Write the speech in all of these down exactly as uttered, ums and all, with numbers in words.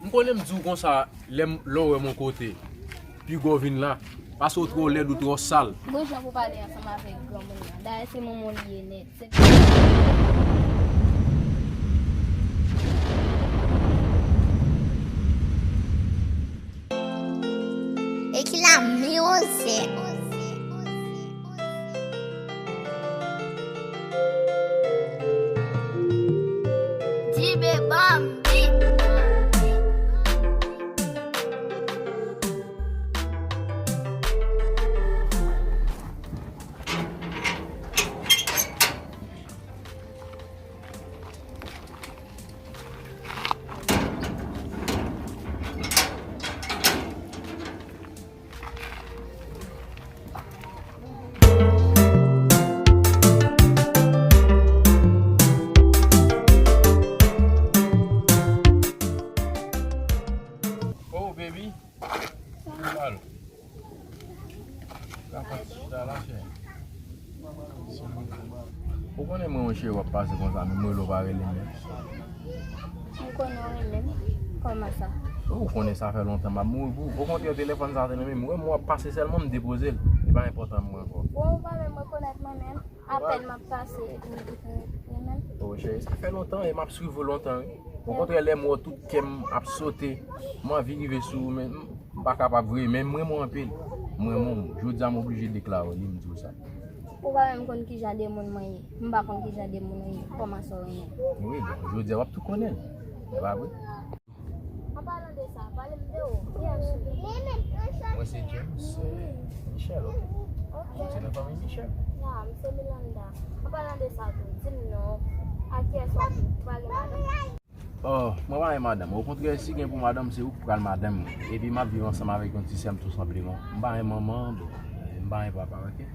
M konnen m di w konsa, lè m, lè w wè m yon kote, piga w vin la, paske w twò lèd, ou twò sal. Bon jan pou pale ansanm avèk granmoun nan. Dayè, se manman w li ye nèt. Se E ki la mizik. Dibe Bambi. Oh, baby. Alo. Ou konnen mwen, yon cheri, w ap pase konsa, menm rele w pa rele m menm. M konnen w renmen m. Kòman sa? Ou konnen sa fè lontan m ap mouri pou ou. Okontrè, telefòn sa te nan men m. Ou wè m w ap pase sèlman, m depoze l. Li pa enpòtan pou mwen ankò. Bon, ou pa menm rekonèt mwen menm. Apèn m ap pase epi m di pou ou menm. O cheri, sa fè lontan e m ap swiv ou lontan, wi. Okontrè, lè m wè w, tout kè m ap sote. M anvi rive sou ou, men m pa kapab vre, men m renmen w anpil. M renmen w. Jodi a, m oblije deklare w li, m di w sa. Ou pa menm konn ki jan de moun mwen ye. M pa konn ki jan de moun ou ye. Kòman sa w renmen? Wi, bon, jodi a, w ap tou konnen l. E pa vre? An palan de sa, pale m de ou. Kiyès ou ye? Mwen se James, eh, Michel, ok? Ok. Ou se nan fanmi Michel? Ya, m se Milanda. An palan de sa tou, di m non. A kiyès w ap pale madanm? Oh, mwen pa gen madanm. Okontrè, si gen pou madanm, se ou k pral madanm mwen. Epi m ap viv ansanm avèk yon ti sè m tou senpleman. M pa gen manman, bon, eh, m pa gen papa, ok?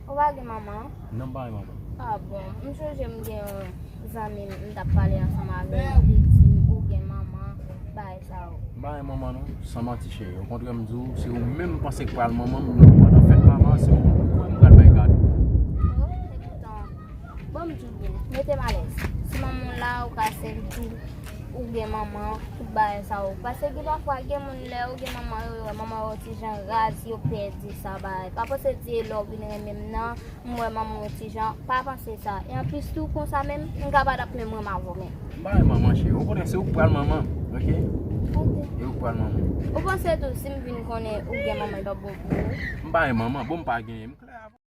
Ou pa gen manman? Non, m pa gen manman. Ah bon, m sonje m gen yon zanmi m, m t ap pale ansanm avè l, li di m ou gen manman, bagay sa yo. M pa gen manman non, san manti cheri. Okontrè, m di w, se ou menm m panse k pral manman m, non, pandan fèt manman, se ou menm m pral bay kado. Oh, se toutan. Bon, m di w byen, mete m alèz. Si manman w la, ou ka sèvi tou, ou gen manman, tout bagay sa yo. Paske gen pafwa, gen moun lè yo gen manman yo, yo wè manman yo ti jan raz, yo pè di sa bagay. Pa panse di e lè w vin renmen m nan, m wè manman w ti jan, pa panse sa. E anplis tou, konsa menm, m ka pa t ap menm renmen avè w menm. M pa gen manman cheri, ou konnen se ou k pral manman, ok? Ok. E ou k pral manman. Ou panse tou, si m vin konnen ou gen manman, e p ap bon pou ou? M pa gen manman, bon, m pa genyen, m klè avè w.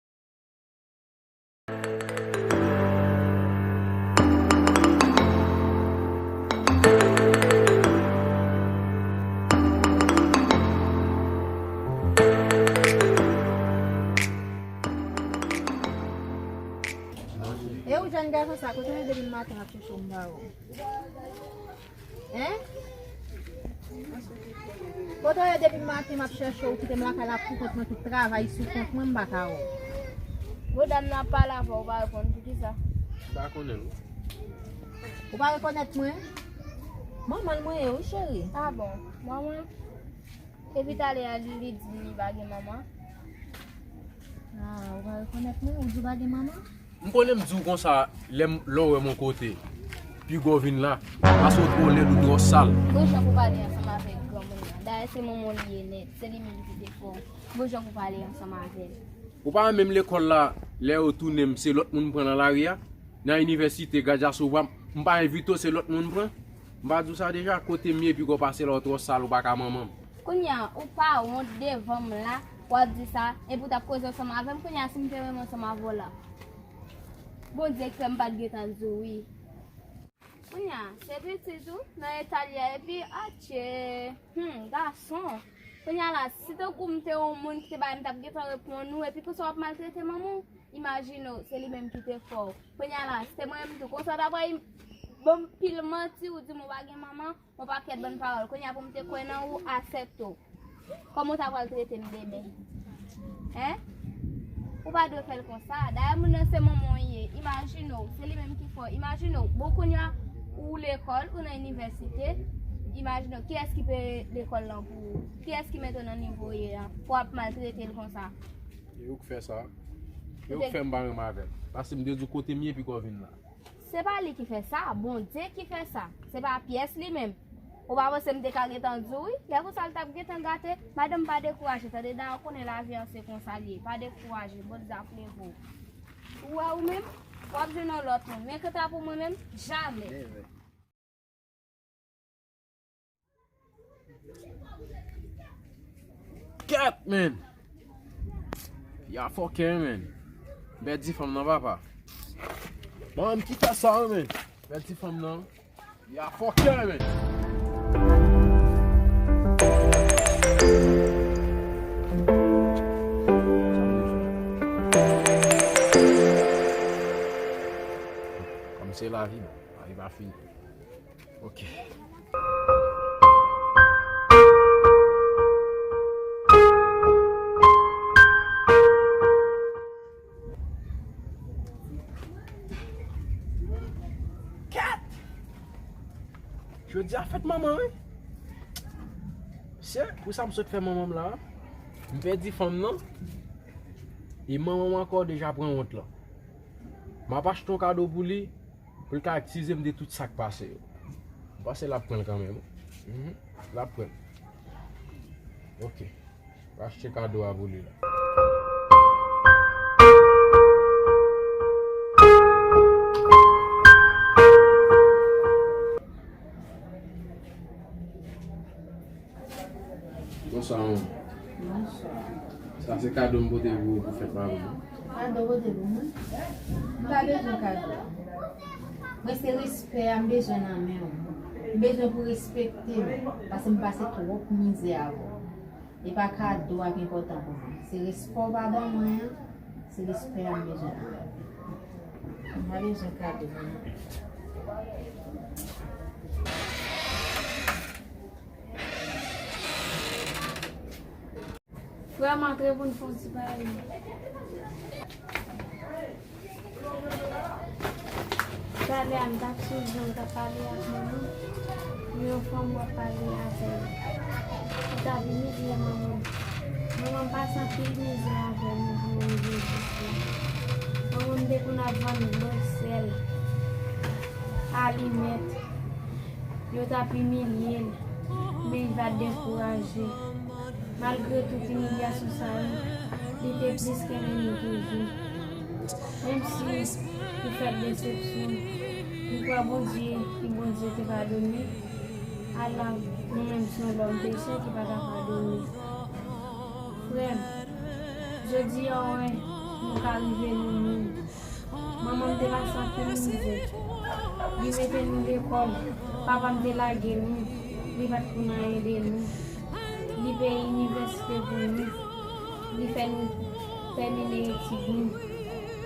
E ou jèn gason sa, kote w ye depi maten w ap chèche w m pa wè w? Hein? Kote w ye depi maten m ap chèche w, kite m lakay la pou kont mwen, tout travay sou kont mwen, m pa ka wè w. Bon, dam nan ap pale avè w, ou pa reponn, poukisa? M pa konnen l. Ou pa rekonèt mwen? Manman l mwen ye wi, cheri. Ah bon, manman? Epi talè a li, li di m li pa gen manman. Ah, ou pa rekonèt mwen? Ou di w pa gen manman? M konnen m di w konsa, lè m, lè w wè m yon kote, piga w vin la, paske w twò lèd, ou twò sal. Bon jan pou pale ansanm avèk granmoun nan. Dayè, se manman w li ye nèt. Se li menm ki te fè w. Bon jan pou pale ansanm avè l. Ou pa wè menm lekòl la, lè yo tounen m, se lòt moun m pran nan lari a. Nan inivèsite, gad jan sou pran m, m pa envite w, se lòt moun m pran. M pa di w sa deja, kote m ye, piga w pase la, w twò sal, ou pa ka manman m. Kounye a, ou pa wont devan m la, w ap di sa, epi w t ap koze ansanm avè m, kounye a, si m te renmen ansanm avè w la. Bondye k fè m pa t gentan di w wi. Kounye a, se pitit ou, nan eta l ye a, epi, atchè, hmm, gason. Kounye a la, si tankou m te yon moun ki te bay, m t ap gentan reponn ou, epi konsa w ap maltrete manman w, imajine w, se li menm ki te fè w. Kounye a la, si te mwen menm tou, konsa w ta pral ban m pil manti, ou di m ou pa gen manman, yon pakèt bann pawòl. Kounye a pou m te kwè nan ou, asèpte w. Kòman w ta pral trete m demen? Hein? Ou pa dwe fè l konsa. Dayè, moun nan se manman w ye. Imajine w, se li menm ki fè w. Imajine w, bon, kounye a, ou lekòl, ou nan inivèsite. Imajine w, kiyès ki peye lekòl lan pou ou? Kiyès ki mete w nan nivo w ye a? Pou w ap maltrete l konsa? E ou k fè sa. E ou k fè m pa renmen avè l. Paske m te di w kote m ye, piga w vin la. Se pa li ki fè sa, Bondye ki fè sa. Se pa pyès li menm. Ou pa panse m te ka gentan di w, wi? Lè konsa l t ap gentan gate. Madanm, pa dekouraje, tande, dayè w konnen lavi an se konsa l ye. Pa dekouraje, Bondye ap leve w. Ou wè ou menm, w ap jwenn yon lòt moun. Men kanta pou mwen menm, jamè. Kèt, man. Ya fòkè, man. Bèl ti fanm nan, papa. Bon, ki fè sa, man. Bèl ti fanm nan. Ya fòkè, man. Kòm se lavi, bon, lavi pa fini. Ok. Kèt! Jodi a fèt manman, wi. Se pou sa m sot fè manman m la. M pèdi fanm nan. E manman m ankò deja pran wont lan. M ap achte yon kado pou li, pou l ka eskize m de tout sa k pase yo. M panse l ap pran l kanmenm. Mhm. L ap pran l. Ok. Achte kado a pou li la. Bonswa, manman. Bonswa. Sa se kado m pote pou ou pou fèt la, manman. Kado pote pou mwen? M pa bezwen kado. Mwen se respè a m bezwen nan men w. M bezwen pou w respekte m, paske m pase twòp mizè avè w. E pa kado a ki enpòtan pou mwen. Se respè w pa ban mwen an, se respè a m bezwen nan men w. M pa bezwen kado, manman. Frè m, antre pou n fè yon ti pale. Talè a, m t ap sonje w t ap pale ak manman m. Gen yon fanm w ap pale avè l. Ou t ap imilye manman m. Manman m pase anpil mizè avè nou pou nou rive jis la. Manman m te konn ap vann dlo, sèl, alimèt. Yo t ap imilye l, men li pa t dekouraje. Malgre tout imilyasyon sa yo, li te plis kenbe nou toujou. Menm si li fè desepsyon, li kwè Bondye, ki Bondye te padone. Ala mwen menm se yon lòm peche ki pa ka padone. Frè m, jodi a w wè, nou ka rive nou menm. Manman m te pase anpil mizè. Li mete nou lekòl. Papa m te lage nou. Li pa t konn anyen de nou. Li peye inivèsite pou nou. Li fè nou tèmine etid nou.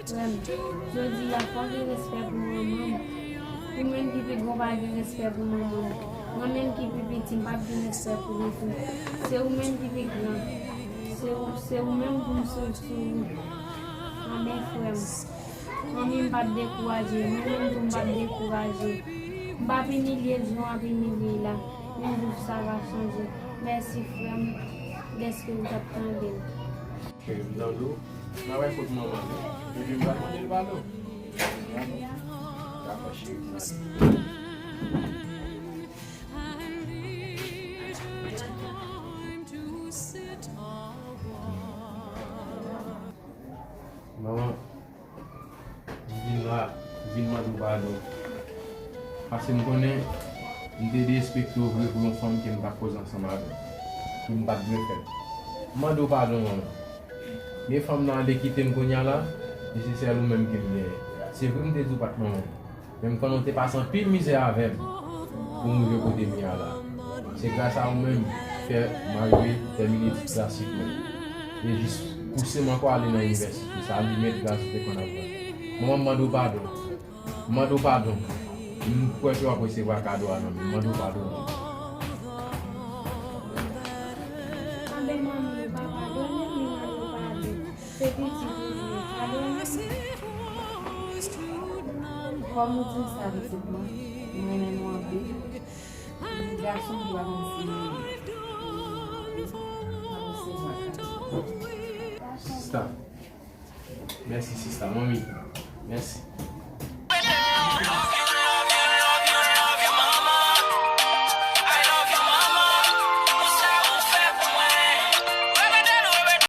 Frè m, jodi a fò w gen respè pou manman m. Ou menm ki pi gwo pa gen respè pou manman m. Mwen menm ki pi piti m p ap gen respè pou li tou. Se ou menm ki pi gran. Se ou, se ou menm pou m sou, sou ou. Anben frè m. Fanmi m p ap dekouraje, mwen menm tou m p ap dekouraje. M p ap imilye l jan w ap imilye l la. Yon jou sa va chanje. Mèsi frè m, dèske ou t ap tande m. Cheri m tande w. Travay kot manman li. Epi m pral mande l padon. Dakò, cheri m. Manman, m vin la, m vin mande w padon. Paske m konnen m te derespekte w vre pou yon fanm ke m t ap koze ansanm avè l. Pou m pa t dwe fè l. M mande w padon, manman. Men fanm nan ale kite m kounye a la, e se sèl ou menm ke m genyen. Se vre m te di w pa t manman m. Men m konnen w te pase anpil mizè avè m pou m rive kote m ye a la. Se gras a ou menm ki fè m arive tèmine etid klasik mwen. E jis pouse m ankò ale nan inivèsite. Sa li mèt gras ou te konn ap ban m. Manman, m mande w padon. M mande w padon. M kwè ke w ap resevwa kado a nan men m. M mande w padon. Anben manmi, ou pa padone m, li mande w padon. Se pitit ou ye, padone m. Kòm ou di m sa, pitit mwen, m renmen nou anpil. Gason ki pa konn si renmen. Mwen resevwa kado. Sista. Mèsi, sista. Manmi, mèsi.